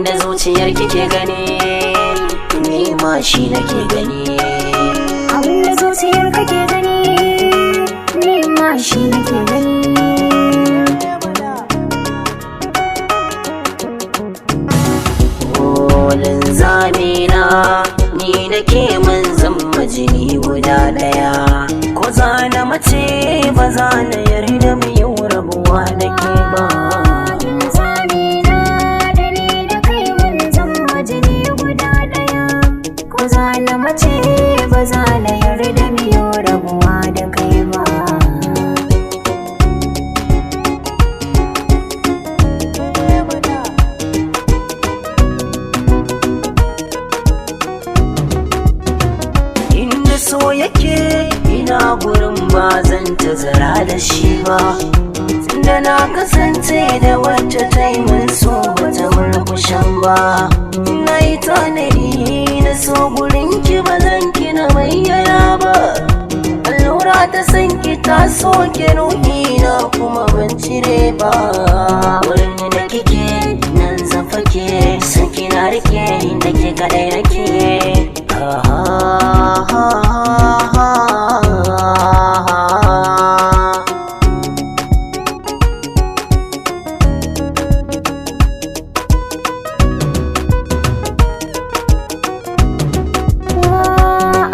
Abinda zuciyar kike gani, ni ma shi nake gani. Abinda zuciyar kake gani, ni ma shi nake gani. Kolin zamina, ni da ke mun zama jini guda daya. Ko zana mace ba za na yarda mu yi rabuwa da ke ba. Zamina da ni da kai mun zama jini guda ɗaya. Ko za na mace ba za na yarda mu yi rabuwa da kai ba. Inda so yake ina gurin ba zan tazara da shi ba. Tunda na kasance da wacce ta yi min so bata murkushen ba. Na yi tanadi na so gurin ki ba zan kina bayyana ba. Allura ta san ki ta soke ruhi na kuma ban cire ba. Wurin da kike nan zan fake, san kina rike inda ke kaɗai nake. Ha ha ha ha ha.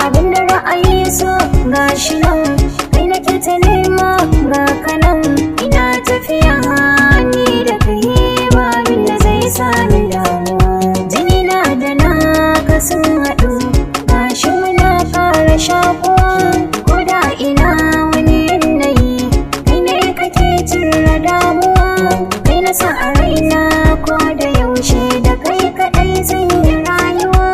Abinda ra'ayi so gashi nan, kai nake ta nema ga kanan. Ina tafiya ni da kai ba abin da zai sa ni damuwa. Jini na da naka sun haɗu, gashi muna fara shakuwa. Ko da ina wani yanayi, kai ne kake cire damuwa. Kai na sa a raina ko da yaushe, da kai kaɗai zan yi rayuwa.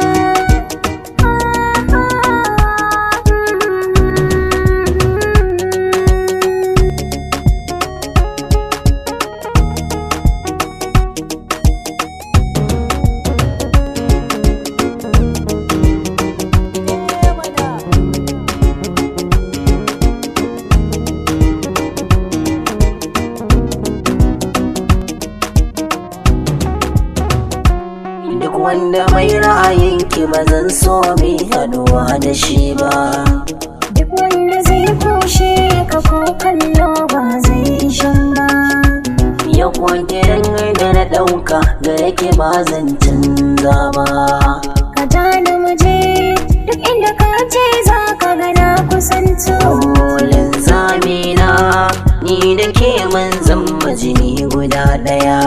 Duk wanda mai ra'ayinki ba zan so mi haduwa da shi ba. Duk wanda zai kushe ka ko kallo ba zai ishan ba. Ya kiran da na ɗauka gare ki ba zan canza ba. Ka ja ni muje duk inda ka ce za ka ga na kusanto. Kolin zamina, ni da ke mun zama jini guda ɗaya.